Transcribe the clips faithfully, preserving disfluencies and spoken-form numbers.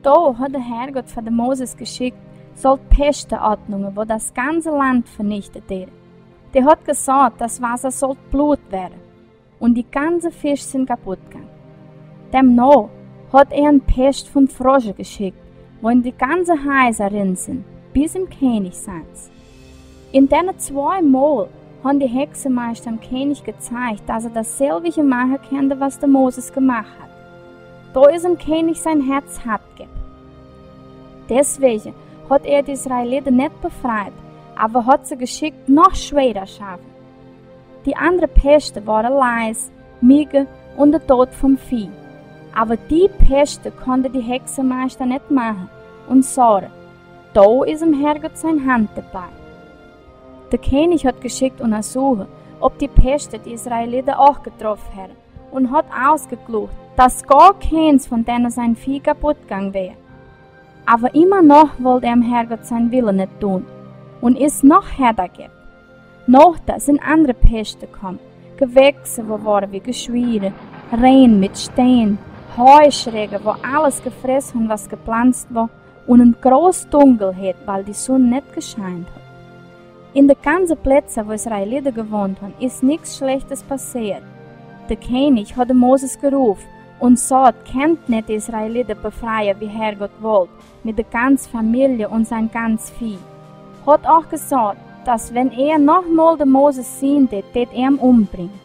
Do haud de Herrgott fa de Moses jeschickt, sollt Pest ordnungen, woo daut gaunze Launt venicht wort. Dee haud jesaut, daut Wota sollt Blut woaren, un de gaunze Fisch sent kaput jegonen. Demno haud hee eene Pest von Frosche jeschickt, woo de gaunze Hus rin sent, bat biem Kjennich sien. Un dee twee Mol haud de Hexemeista däm Kjennich jejeicht, daut hee daut selwje moaken kunn, waut de Moses jemoakt haud. Do es däm Kjennich sien Hoat hoat jeworden. Deswäajen haud hee de Israeliten nich befreit, oba haud see jeschickt noch schwäare schaufen. De aundre Pesten wieren Leis, Miggen un de Doot vom Vieeh. Oba dee Pesten kunn de Hexemeista nich moaken, un see säden: Do es däm Herrgott siene Haunt doabie. De Kjennich haud jeschickt unjasoaken, auf dee Pesten de Israeliten uk jetroffen haud, un haud aufjekloat, daut goa kjeena von dän sien Vieeh kaput jegonen wia. Oba emma noch wull hee däm Herrgott sienen Wellen nich doonen, un es noch hoata jeworden. Noch doa sent aundre Pesten jekomen, Jewakjse, woo wieren wie jeschworen, Räajen met Steen, Heuschrecken, woo aules jefräten haud, waut jeplant wia, un eene groote Dunkelheit, wiels de Sonn nich jeschient haud. En de gaunze Plaz, woo Israeliten jewont hauden, es nix Schlajchtet passieet. De Kjennich haud Moses jeroopen un säd: Kjenn nich de Israeliten befrieen, wie Herrgott wull, met de gaunze Famielje un sien gaunzet Vieeh. Haud uk jesaut, daut wan hee noch mol de Moses seenen deed, deed hee am ombrinjen.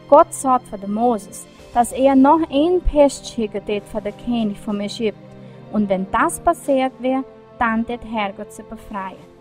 Gott säd fa de Moses, daut hee noch eene Pest schicken deed fa de Kjennich von Ägipten, un wan daut passieet wia, dan deed Herrgott see befrieen.